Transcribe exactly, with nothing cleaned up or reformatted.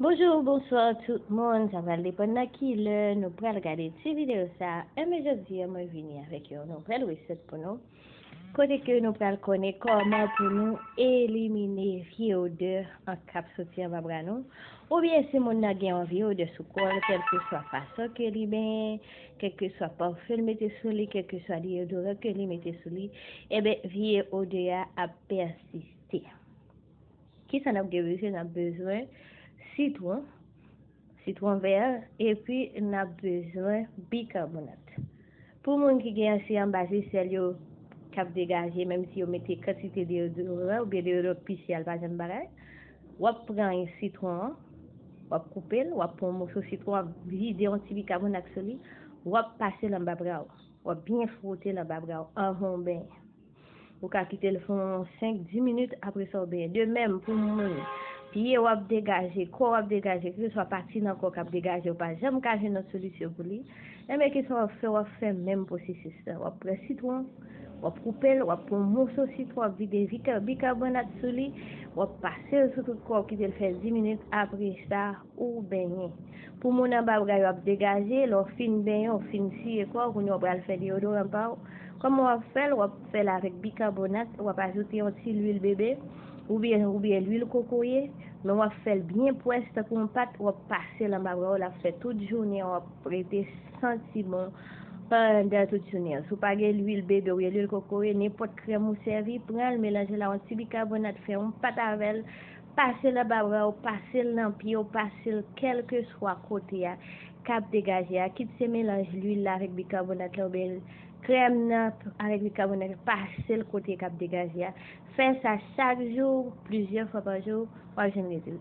Bonjou, bonswa tout moun. Sa pral depann nan ki lè nou pral gade ti videyo sa. Enben jodi a mwen vini avèk yon nouvèl resèt pou nou. Kote ke nou pral konnen kòman pou nou elimine vye odè an k ap soti anba bra nou. Oubyen si moun nan gen yon vye odè sou kò l, kèlkeswa fason ke li benyen, kèlkeswa pafen l mete sou li, kèlkeswa deyodoran ke li mete sou li, enben vye odè a ap pèsiste. Kisa n ap gen bezwen? N ap bezwen sitwon, sitwon vè, epi n ap bezwen bikabonat. Pou moun ki gen ansi anba zesèl yo k ap degaje, menm si yo mete kantite deyodoran oubyen deyodoran ki pi chè a, l pa janm bagay, w ap pran sitwon an, w ap koupe l, w ap pran yon moso sitwon, w ap vide yon ti bikabonat sou li, w ap pase l anba bra w, w ap byen fwote l anba bra w anvan w benyen. Ou ka kite l fè yon senk, dis minit, apre sa w benyen. De menm pou moun pye w ap degaje, kò w ap degaje, kèlkeswa pati nan kò w k ap degaje, ou pa janm ka jwenn yon solisyon pou li, enben kisa w ap fè? W ap fè menm pwosesis la. W ap pran sitwon, w ap koupe l, w ap pran yon moso sitwon, w ap vide bika- bikabonat sou li, w ap pase l sou tout kò w, kite l fè dis minit, apre sa, ou benyen. Pou moun anba bra yo ap degaje, lè w fin benyen, w fin siye kò w, kounye a w pral fè deyodoran pa w. Kòman w ap fè l? W ap fè l avèk bikabonat, w ap ajoute yon ti lwil bebe, oubyen, oubyen lwil kokoye, men w ap fè l byen pwès tankou yon pat, w ap pase l anba bra w, l ap fè tout jounen an, w ap rete santi bon pandan tout jounen an. Si w pa gen lwil bebe oubyen lwil kokoye, nenpòt krèm ou sèvi, pran l, melanje l a yon ti bikabonat, fè yon pat avè l, pase l anba bra w, pase l nan pye w, pase l kèlkeswa kote a k ap degaje a, kit se melanj lwil la avèk bikabonat la oubyen krèm nan avèk bikabonat la, pase l kote k ap degaje a. Fè sa chak jou, plizyè fwa pa jou, w ap jwenn rezilta.